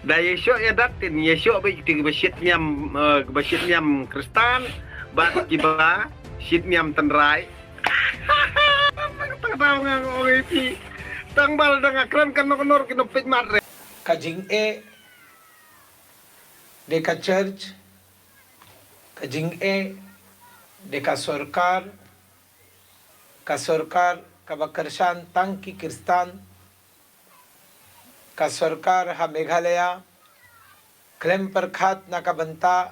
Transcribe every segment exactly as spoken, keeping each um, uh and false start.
Da ïa shoh ïa dat tin ïa shoh ba ki ba shit niam, eh, ba shit niam Kristan, ba ki ba shit niam tynrai. Tang ba nga ong ïa phi. Tang ba la dang akran kan nok nor ki no pej mat re. Ka jingeh de ka church, ka jingeh de ka sorkar, ka sorkar kaba kyrshan tang ki Kristan, ka sorkar ha Meghalaya, khlem pyrkhat na ka bynta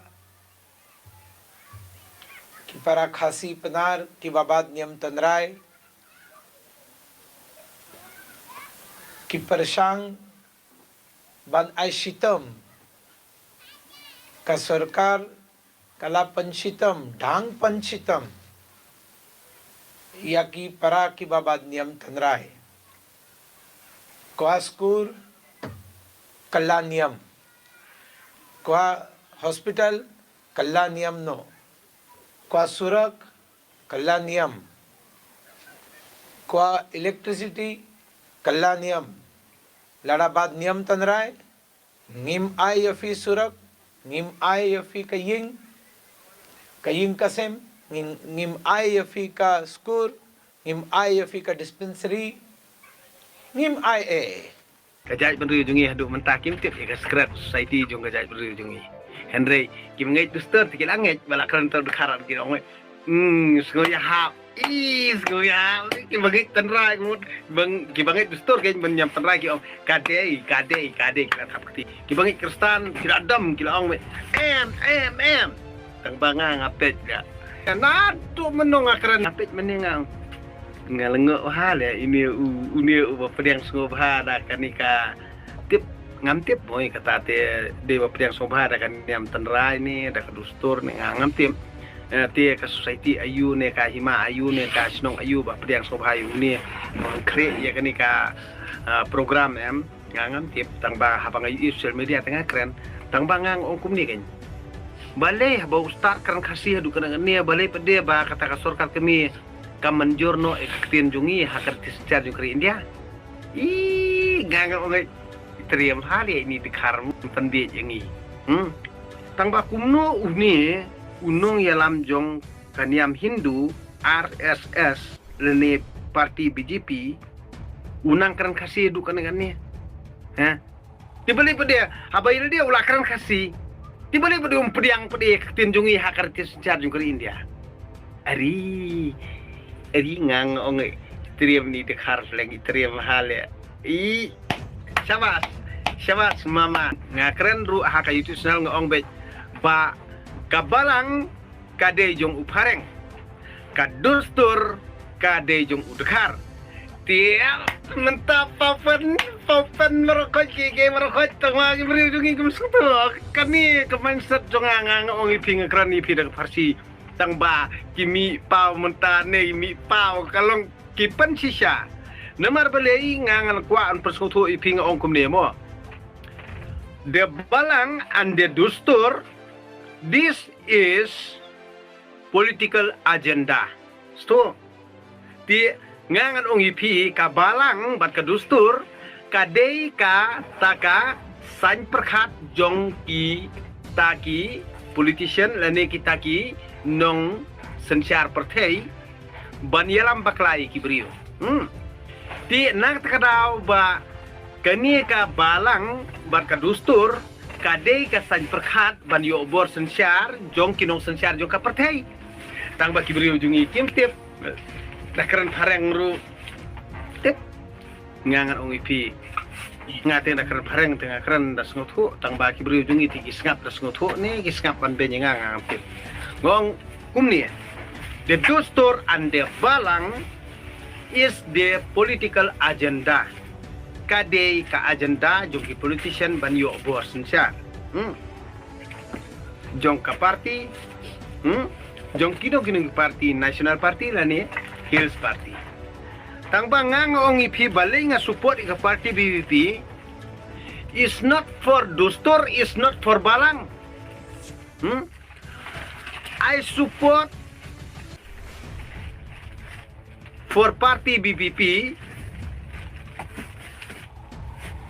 ki para Khasi Pnar kiba bat niam tynrai, ki pyrshang ban ai shitom, ka sorkar ka la pynshitom, dang pynshitom ïa ki para kiba bat niam tynrai. Kwah skul, kylla niam. Kwah hospital, kylla niam noh. Kwah surak, kylla niam. Kwah electricity, kylla niam. Lada bat niam tynrai, ngim ai ïa phi surak, ngim ai ïa phi ka ïing, ka ïing ka sem, ngim, ngim ai ïa phi ka skul, ngim ai ïa phi ka dispensary, ngim ai eh. Ka jaitbynriew jong ngi haduh mynta kim tip ïa ka secret society jong ka jaitbynriew jong ngi. Hynrei ki ba ngeit dustur te ki la ngeit, ba la kren tang dkhar ki ong, hmm, sngew ïahap. Ih, sngew ïahap. Ki ba ngeit tynrai, ki ba ngeit dustur, ki ba niam tynrai ki ong, ka dei, ka dei, ka dei, ki la thap kti. Ki ba ngeit Kristan ki la dom, ki la ong, em, em, em. Tang ba nga nga peit ïa. Naduh mynno nga kren nga peit mynne nga. Nga lyngngoh bha leh, ine u, une u ba pdiang sngewbha da kane ka tip, ngam tip mo kata te dei ba pdiang sngewbha da ka niam tynrai ne, da ka dustur ne, nga ngam tip. Eh, te ka society aïu ne, ka hima aïu ne, ka shnong aïu ba pdiang sngewbha ïa une, ba khreh ïa kane ka, ah, program em. Nga ngam tip, tang ba haba nga ïohi social media te nga kren, tang ba nga ong kumne keiñ. Balei haba u start kren Khasi haduh kane, balei pat de ba kata ka sorkar kmie kam mynjur noh ïa ka ktien jong ngi ha ka riti synshar jong ka ri India. Ih, nga nga ong, i triem ha leh ini dkhar pynbiej ïa ngi. Hmm. Tang ba kumno une u nongïalam jong ka niam Hindu, R S S, lane party B J P, u nang kren Khasi haduh kane kane. Ha? Te balei pat de, haba ïa lade u la kren Khasi, te balei pat de um pdiang pat de ka ktien jong ngi ha ka riti synshar jong ka ri India. Ari, ari nga nga ong, i triem ini dkhar pleng, i triem ha leh. I, shabas, shabas mama. Nga kren ruh ha ka YouTube channel nga ong beit ba ka balang ka dei jong u phareng, ka dustur ka dei jong u dkhar. Te mynta papen, papen markhot ki, ki markhot tang ma ki briew jong ngi kum sngewthuh. Kane ka mindset jong nga, nga ong ïa phi, nga kren ïa phi da ka Pharsi. Tang ba ki mih paw mynta ne, ki mih paw ka long ki pynshisha. Namar balei nga ngan kwah ban pynsngewthuh ïa phi, nga ong kumne mo. The balang and the dustur, this is political agenda. Sto. Te nga ngan ong ïa phi, ka balang bad ka dustur ka dei kata ka saiñ pyrkhat jong kita ki politician lane kita ki nongsynshar pyrthei ban ïalam bakla ïa ki briew. Hmm. Te na kata ka daw ba kane ka balang bad ka dustur ka dei ka saiñ pyrkhat ban ïoh bor synshar jong ki nongsynshar jong ka pyrthei. Tang ba ki briew jong ngi kim tip. Da kren phareng ruh tip. Nga ngan ong ïa phi, nga te da kren phareng te nga kren da sngewthuh, tang ba ki briew jong ngi te ki sngap da sngewthuh ne ki sngap ban beiñ ïa nga, nga ngam tip. Nga ong kumne, the dustur and the balang is the political agenda. Ka dei ka agenda jong ki politician ban ïoh bor synshar. Hmm. Jong ka party, hmm? Jong kino kino ki party, National Party lane Hills Party. Tang ba nga nga ong ïa phi, balei nga support ïa ka party B B P, is not for dustur, is not for balang. Hmm? I support for party B B P,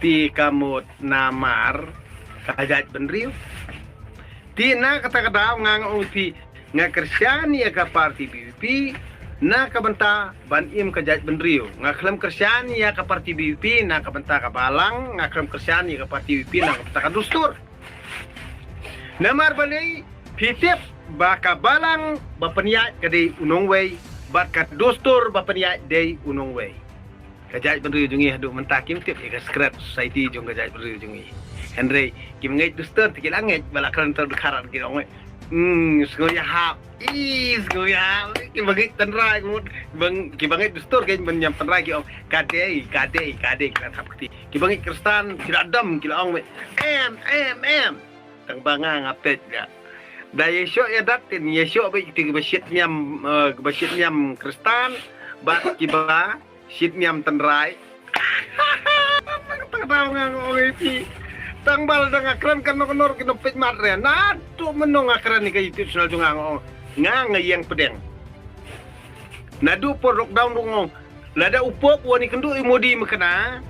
te ka mut namar ka jaitbynriew. Te na kata ka daw nga ong ïa phi, nga kyrshan ïa ka parti VPP na ka bynta ban im ka jaitbynriew. Nga khlem kyrshan ïa ka parti VPP na ka bynta ka balang, nga khlem kyrshan ïa ka parti VPP na ka bynta ka dustur. Namar balei? Phi tip ba ka balang ba pynïaid ka dei u nongwei, bad ka dustur ba pynïaid dei u nongwei. Ka jaitbynriew jong ngi haduh mynta kim tip ïa ka secret society jong ka jaitbynriew jong ngi. Hynrei kim ngeit dustur te ki la ngeit, ba la kren ter dkhar ki ong, hmm, sngew ïahap. Ih, sngew ïahap. Kiba ngeit tynrai, ki bang, kiba ngeit dustur ki ban ñiam tynrai ki ong, ka dei, ka dei, ka dei, ki la thap kti. Kiba ngeit Khristan ki la dam, ki la ong, em, em, em. Tang ba nga nga peit ïa. Da ïa shoh ïa dat tin ïa shoh ba ki ba shit ñiam, eh, ba shit ñiam Khristan, bad kiba shit ñiam tynrai. Tang ba nga ong ïa phi. Tang ba la dang nga kren kan nok nor ki nong peit mat re. Naduh mynno nga kren ïa ka YouTube channel jong nga, nga ong. Nga nga ïeng pdeng. Naduh por lockdown ruh nga ong. Lada u Pope u wan ïakynduh ïa u Modi mynta.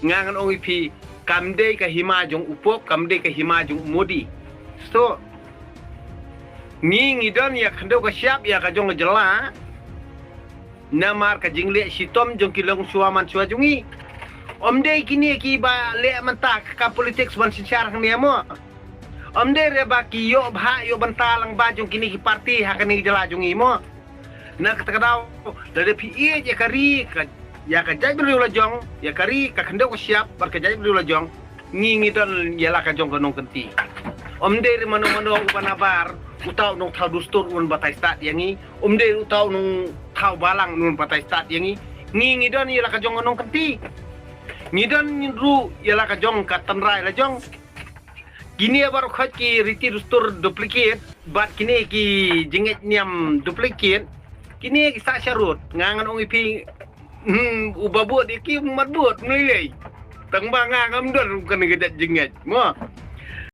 Nga ngan ong ïa phi, kam dei ka hima jong u Pope, kam dei ka hima jong u Modi. So, ngi ngi don ïa ka khyndew ka shyiap ïa ka jong ka jylla. Namar ka jingleh shitom jong ki longshuwa manshuwa jong ngi. Ym dei kine kiba leh mynta ka politics ban synshar hangne mo. Ym dei re ba ki ïoh bha ïoh bynta lang ba jong kine ki parti ha kane ka jylla jong ngi mo. Na kata ka daw, lada phi ïeit ïa ka ri, ka, ïa ka jaitbynriew la jong, ïa ka ri, ka khyndew ka shyiap, bad ka jaitbynriew la jong, ngi ngi don ïa la ka jong ka nongkynti. Ym dei re mano mano uba nabar, uta u nongthaw dustur un batai stad ïa ngi, ym dei uta u nongthaw balang un batai stad ïa ngi, ngi ngi don ïa la ka jong ka nongkynti. Ngi don ruh ïa la ka jong ka tynrai la jong. Kine baroh khoit ki riti dustur duplicate, bad kine ki jingngeit niam duplicate, kine ki sah sharud, nga ngan ong ïa phi, hmm, uba bud ïa ki mat bud, mlei lei. Tang ba nga ngam don kane ka jait jingngeit, mo.